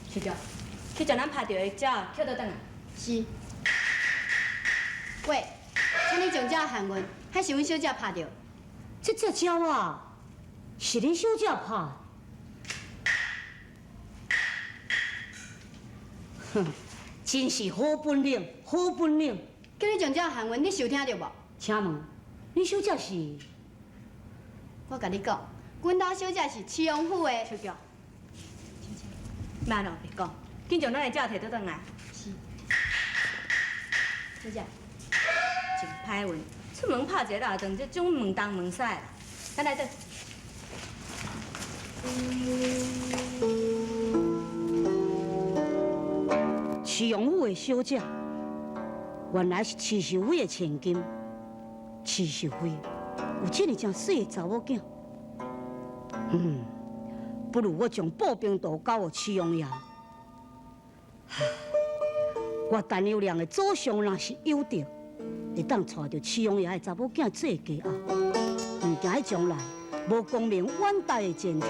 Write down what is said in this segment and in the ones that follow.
秋嬌，去將咱拍著的鳥抾倒轉來。是。喂，請你將這還阮，彼是阮小姐拍著。這隻鳥仔是恁小姐拍的？哼，真是好本領，好本領。叫你將這還阮，你有聽著無？請問，恁小姐是？我共你講，阮兜小姐是敕王府的。秋嬌，慢囉，別講，緊將咱的鳥提倒轉來。是。小姐。真歹運，出門拍一个鬧鐘，這種問東問西啦。咱來倒。敕王府的小姐，原來是敕秀妃的千金。敕秀妃有這爾正媠的查某囝，嗯，不如我將步兵圖交予敕王爺。我陳友諒的祖上若是有德，會當娶著敕王爺的查某囝做家后，毋驚彼將來無光明遠大的前途。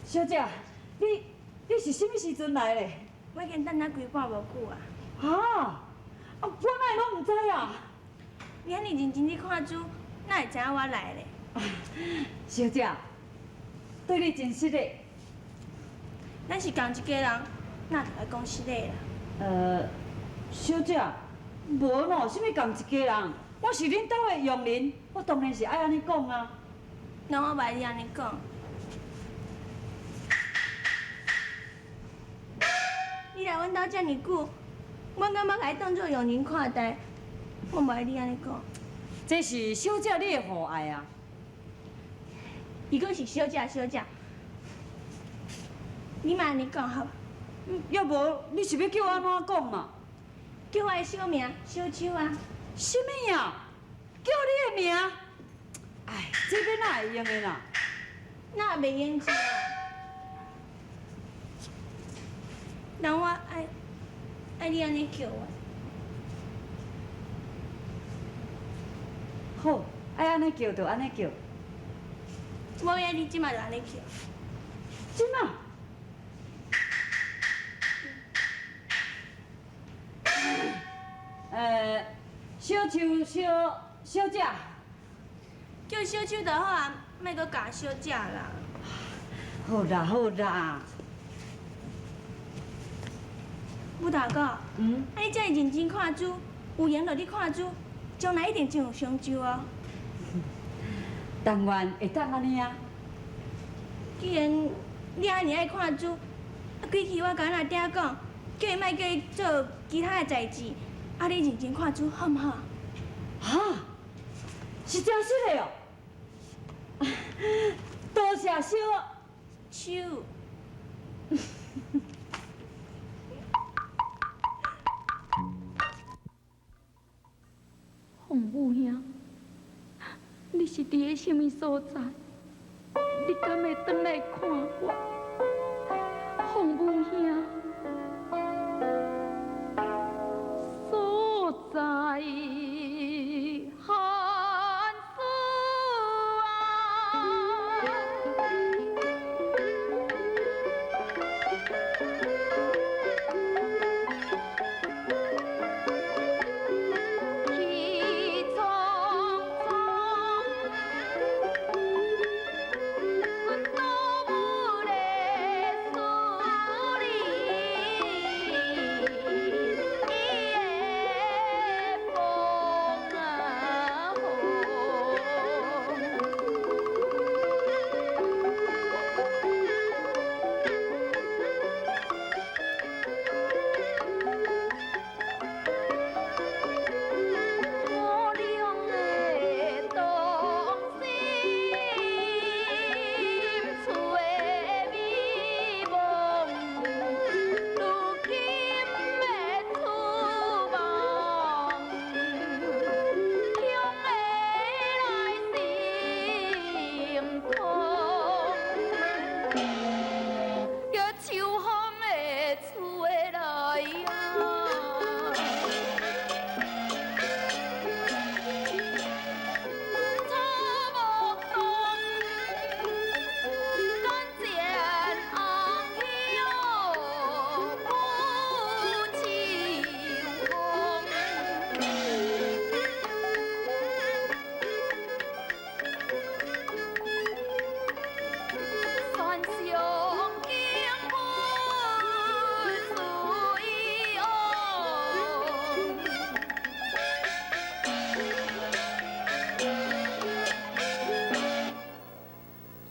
小姐，你你是啥物時陣來的？我已經等了規半無久啊。哈？啊，我哪會攏毋知啊？你遐爾認真咧看書，哪會知影我來咧？小姐，對你真失禮。咱是仝一家人，哪著愛講失禮啦？小姐，無喏，啥物仝一家人？我是恁兜的傭人，我當然是愛按呢講啊。那我無愛你按呢講。你來阮兜遮爾久，我敢捌共你當做傭人看待，我無愛你按呢講。這是小姐你的厚愛啊！伊講是小姐，小姐，你莫按呢講好無？猶無，你是欲叫我按怎講嘛？叫我的小名小秋啊！啥物啊？叫你的名？哎，這欲哪會用的啦？哪會袂用者？人我愛愛你按呢叫我。好，愛按呢叫就按呢叫。無愛你這馬就按呢叫。這馬？小秋小小姐。叫小秋就好啊，莫閣加小姐啦。好啦好啦。武大哥，啊你遮爾認真看書，有閒就你看書，將來一定真有成就哦。但願會當按呢啊。既然你遐爾愛看書，啊，規氣我共阮阿爹講，叫伊莫叫伊做其他的代誌，啊，你認真看書好毋好？哈？是真實的哦。多謝小秋。鳳舞兄，你是佇个啥物所在？你敢會轉來看我？鳳舞兄，寒暑啊，气冲冲，阮都无咧思念伊的风啊雨。我俩的同心，厝的美梦，如今的出梦，向会来成空，叫秋风的吹来啊。草木东，干见红叶舞秋风。山上景物水往。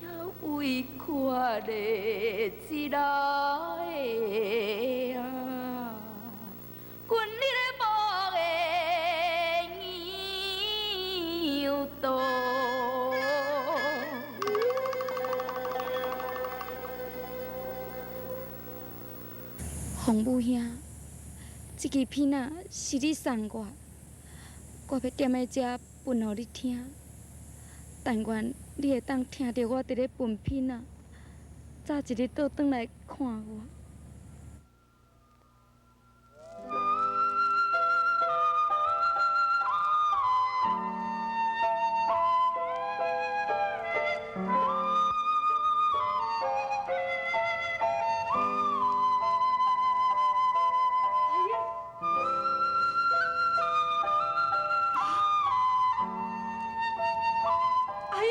也为看咧一来啊，阮日无的羊肚。洪武兄，这支片仔是你送我，我欲踮咧遮分予你听。但愿你会当听著我伫咧分片仔，早一日倒转来看我。阿英，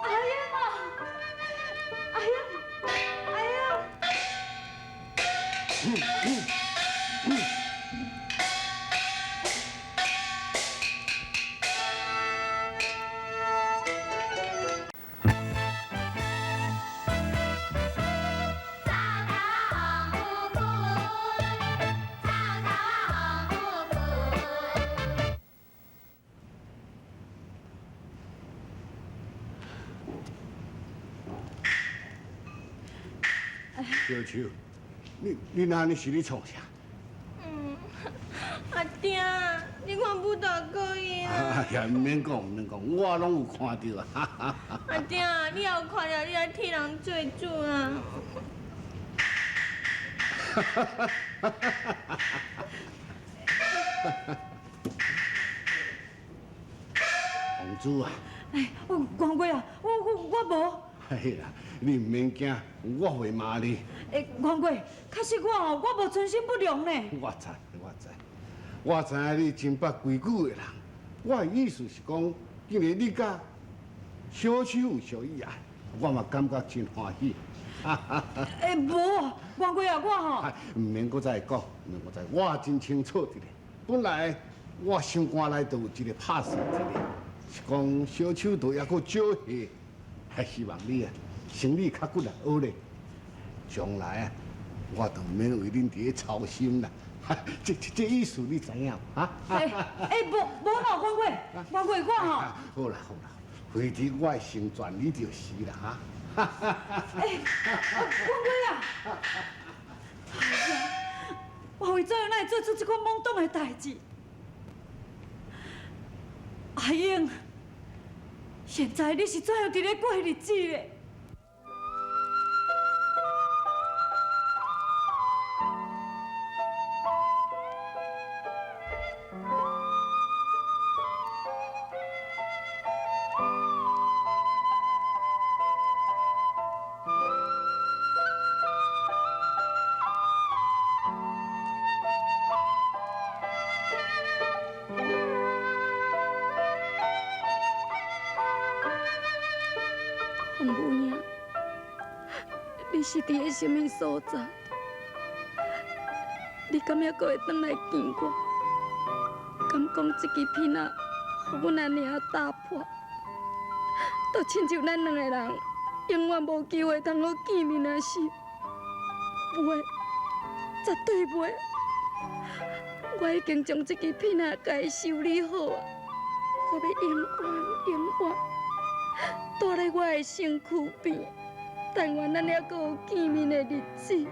阿英啊，阿英，阿英。小秋，你那呢是咧创啥？嗯，阿丁，你看武大哥伊啊！哎呀，毋免讲，毋免讲，我拢有看著啊！阿丁，你也有看著，你来替人做主啊！王主啊！哎，王贵啊，我无。哎呀，你毋免惊，我会骂你。哎，王贵，确实我吼，我无存心不良呢。我知，我知，我知影你真捌规矩的人。我的意思是讲，既然你佮小秋有相意爱，我嘛感觉真欢喜。哎，无，王贵啊，我吼，毋免阁再讲，毋免阁再，我真清楚伫咧。本来我心肝内就有一个拍算一个，是讲小秋都犹阁少岁，还希望你啊，生理较骨力学咧，将来啊，我就毋免为恁伫咧操心啦。这意思你知影哈？哎哎，无无啦，王贵，王贵，我吼。好啦好啦，回伫我的成全你就是啦哈。哎，王贵啊！哎呀，我为怎样哪会做出这款懵懂的代志？阿英，现在你是怎样伫咧过日子的？洪母兄，你是佇个啥物所在？你敢猶閣會轉來見我？敢講這支片仔，予阮按呢仔膽破，就親像咱兩個人永遠無機會通閣見面仔時，袂，絕對袂。我已經將這支片仔共伊修理好啊，我欲永遠永遠蹛咧我的身軀邊，但願咱猶閣有見面的日子。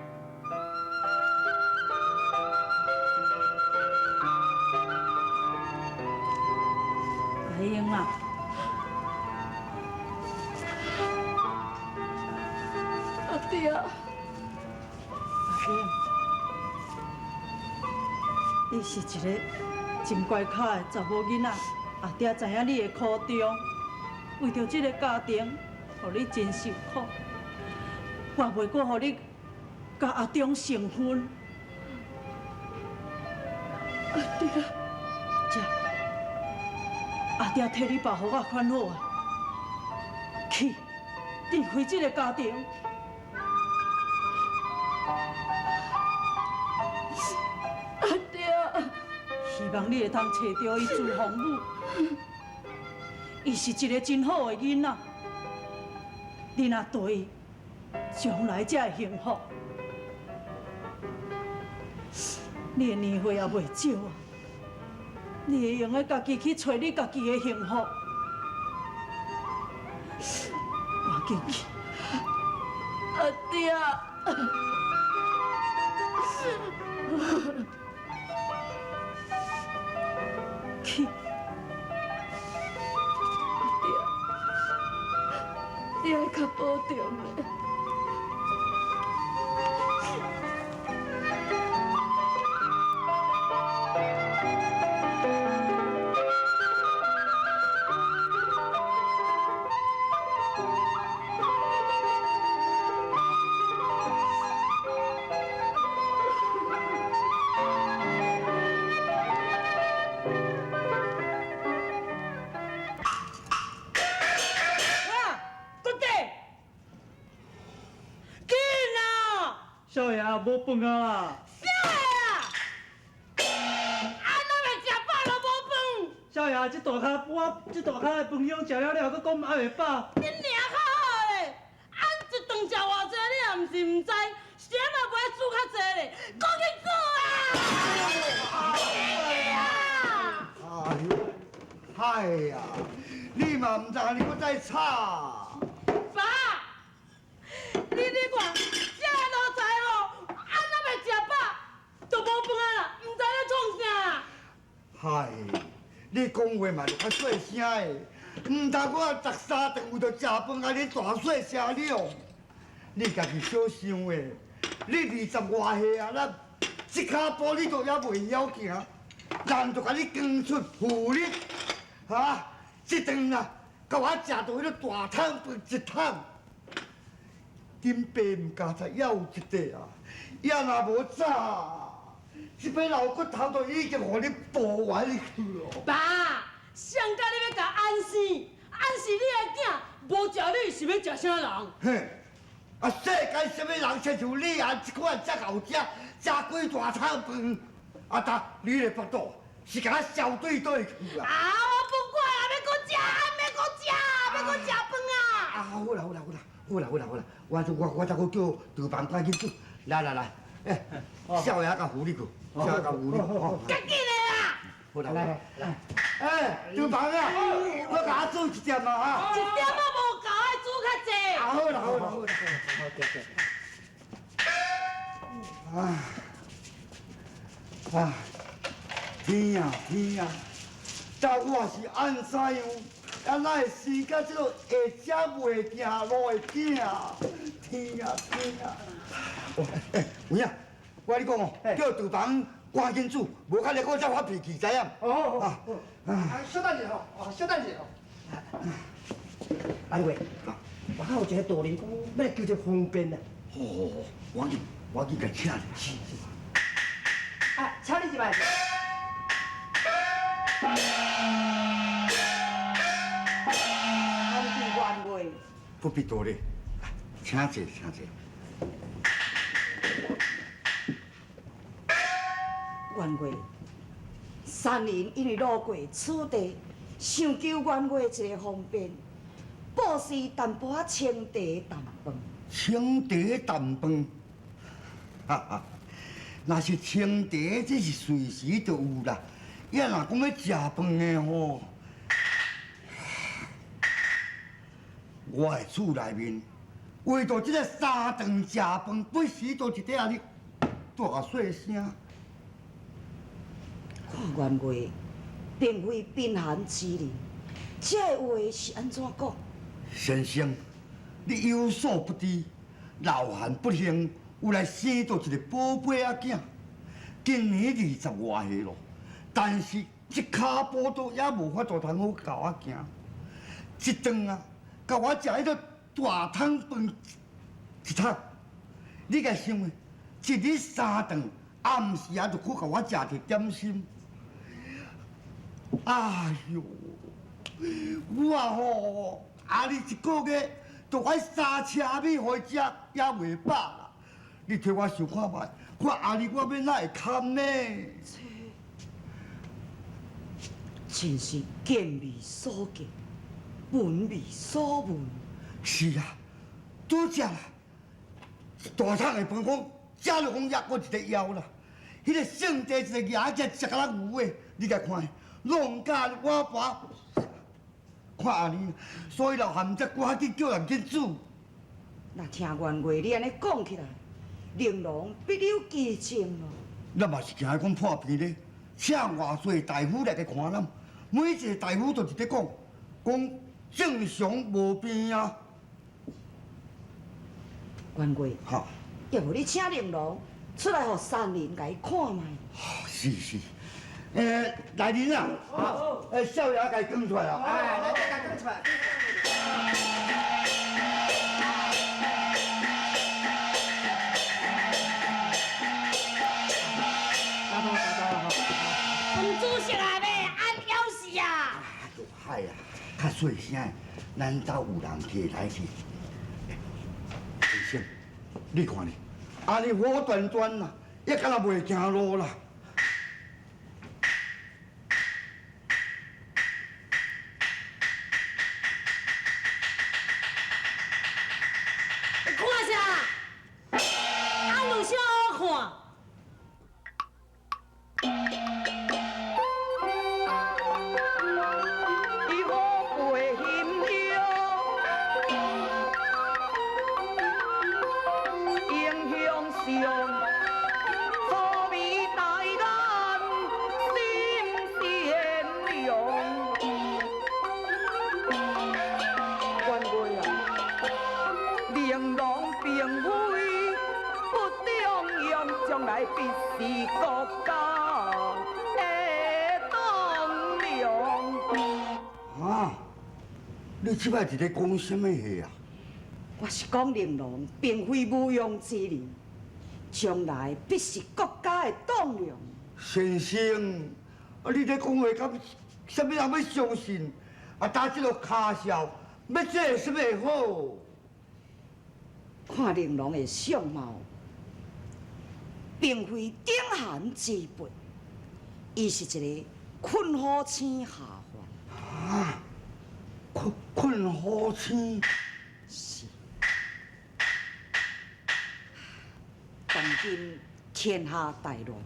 阿英啊，阿爹啊，阿英，你是一个真乖巧的查某囡仔，阿爹知影你的苦衷，為著這个家庭，予你真受苦。我袂閣予你佮阿忠成婚。阿爹，這。阿爹替你爸予我看好啊，去離開這个家庭。阿爹，希望你會通揣著伊朱鳳母，伊是一個真好的囡仔，你若對伊，將來才會幸福。你的年歲也袂少啊。你會用得家己去揣你家己的幸福，趕緊去，阿爹。去，阿爹，你愛較保重咧。少爺無飯啊啦！啥啊？啊，哪會食飽都無飯？少爺，這大跤我這大跤的飯香食了了，閣講還袂飽。恁娘較好咧，按一頓食偌濟，你也毋是毋知，啥嘛袂煮較濟咧，閣去煮啊！哎呦，哎呀，你嘛毋知你閣再吵。爸，你看。嗨，你讲话嘛是较细声的，毋通我13顿有著食饭，啊你大细声了。你家己小想的，你20外岁啊，咱这跤步你都犹袂晓行，人就共你扛出浮力，哈，这顿啊，共我食著彼个大桶饭一桶。恁爸毋加菜，犹有一块啊，也若无早。这摆老骨头都已经予你补完去咯。爸，谁教你欲共安生？安是你的囝，无食你是欲食啥人？嘿，啊，世间啥物人亲像你啊這款遮𠢕食，食幾大餐飯，啊，呾你的腹肚是共燒對對去啊！啊，我不管啊，欲閣食，欲閣食，欲閣食飯啊！啊，好啦好啦好啦，好啦好啦好啦，我再閣叫廚房趕緊煮，來來來，欸，少爺共扶你去。少爺共扶你，趕緊的啦！好啦，來來，欸，廚房啊，我共我煮一點啊哈。一點仔無夠，愛煮較濟。啊，好啦好啦好啦，好對對。啊啊！天啊天啊！這我是按怎樣，啊哪會生甲這个會食袂行路的囝？天啊天啊！欸，有影，我跟你講哦，叫廚房趕緊煮，無可能閣再發脾氣，知影？哦哦哦，啊，稍等一下吼，哦，稍等一下吼。安贵，外口有一个道人讲，欲来求一个方便啊。好好好，我去共请来。是是。啊，请你入来。安弟愿袂？不必多礼，请坐，请坐。元月，山人因为路过此地，想求元月一个方便，布施淡薄仔清茶淡饭。清茶淡饭，哈哈，若是清茶，这是随时都有啦。也若讲欲食饭的吼，我的厝内面为著这个三顿食饭，不时都一伫按呢大细声。看元月，并非贫寒之人，这个话是按怎讲？先生，你有所不知，老汉不幸有来生做一个宝贝仔囝，今年20外岁咯，但是一跤步都犹无法度通好共我行。这顿啊，共我食彼个大汤饭一桶，你共想下，一日三顿，暗时啊就阁共我食一点心。哎哟，我吼，啊你一个月就爱三车米予伊食，也袂饱啦。你替我想看觅，看阿里我欲哪会堪呢？真是见未所见，闻未所闻。是啊，拄才啦，大桶的饭讲，食落讲抑阁一个枵啦。彼个圣地一个牙只食甲咱牛的，你共看，弄甲我爸看按呢，所以老汉才赶紧叫人去煮。若听元月你按呢讲起来，玲珑必有其情咯。咱嘛是惊伊讲破病咧，请偌济大夫来共看咱，每一个大夫都伫咧讲，讲正常无变啊。元月，哈，犹无你请玲珑出来，予山人共伊看觅。是是，来人啊！少爷共伊扛出来啊！哎，来，共扛出来。饭煮熟啊未？按枵死啊！哎呦，歹啊，较细声，咱兜有人客来去。先生，你看咧，按呢好端端啦，也敢若袂行路啦。你看啥？按有啥好看？伊好背英雄，英雄惜，粗眉大眼心善良。元月啊，玲珑并非不中用，将来必是国家的栋梁。啊，你这摆伫咧讲啥物话啊？我是讲玲珑并非无用之人，将来必是国家的栋梁。先生，啊，你咧讲话敢啥物人欲相信？啊，打这个跤数，欲做啥物会好？看玲珑的相貌，并非顶寒之辈，伊是一个困虎星下凡。啊，困虎星？是。当今天下大乱，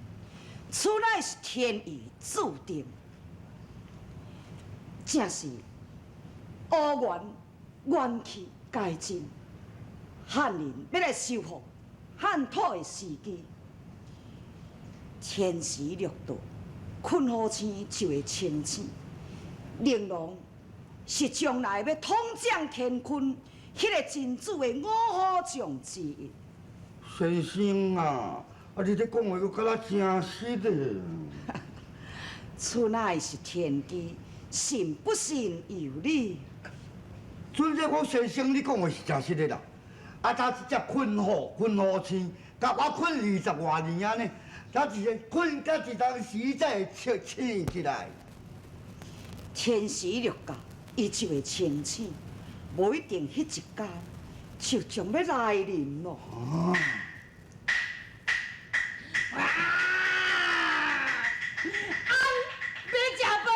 此乃是天意注定，正是乌元元气皆尽，汉人欲来收复汉土的时机。天时掠到，困虎星就会清醒。玲珑是将来欲统掌乾坤彼个真主的五虎将之一。先生啊，啊你这讲话阁敢若真实的。此乃是天机，信不信由你。准这讲先生，你讲话是真实的啦。啊，他这只困虎，困虎星，共我困20外年啊呢，他一个困到一当时才会醒起来。天时掠到，伊就会清醒；無一定彼一工就將欲來臨咯。欲食飯，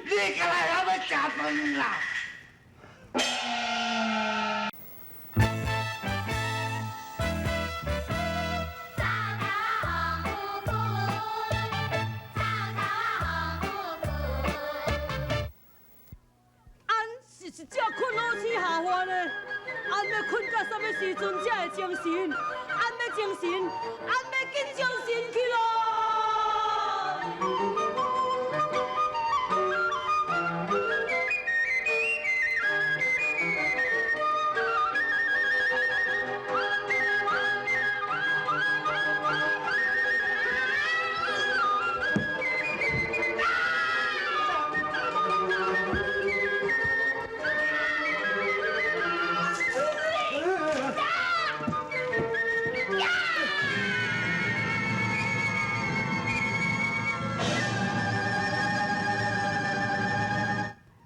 你過來還欲食飯啦？俺是一隻睏好鼠下凡的，俺欲睏到啥物時陣才會精神？俺欲精神，俺欲緊精神去囉！